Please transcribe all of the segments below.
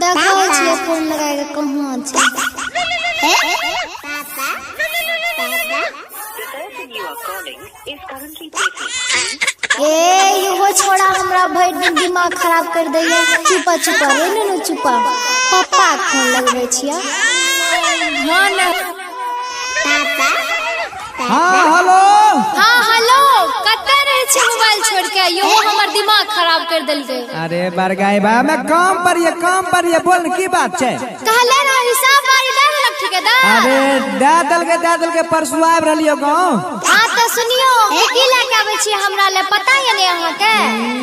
देखै छियै फोन लगाए के कहाँ छै। The person you are calling is currently busy. ए इहो छोड़ा हमरा भरि दिन दिमाग खराब कर दैया। चुपा चुपा रे नुनू चुपा, पप्पा के फोन लगबै छियै। हाँ ने। हाँ हेलो। हाँ हेलो, कतऽ रहै छै मोबाइल छोड़ के? यो हमर दिमाग खराब कर देलकै। अरे बरगाई बा, मैं काम पर ये, काम पर ये, बोल की बात छै? कहले रह हिसाब बारी दे देलक ठेकेदार। अरे दे देलकै, दे देलकै, परसू आबि रहलियो गाँव। हाँ तऽ सुनियो, की लए के आबै छियै हमरा ले पता ये ने अहाँके?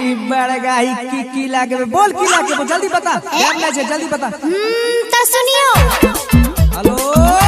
ई बरगाई की की लागे, बोल की लागे, जल्दी बता, टाइम नहीं छै, जल्दी बता। तऽ सुनियो। हेलो।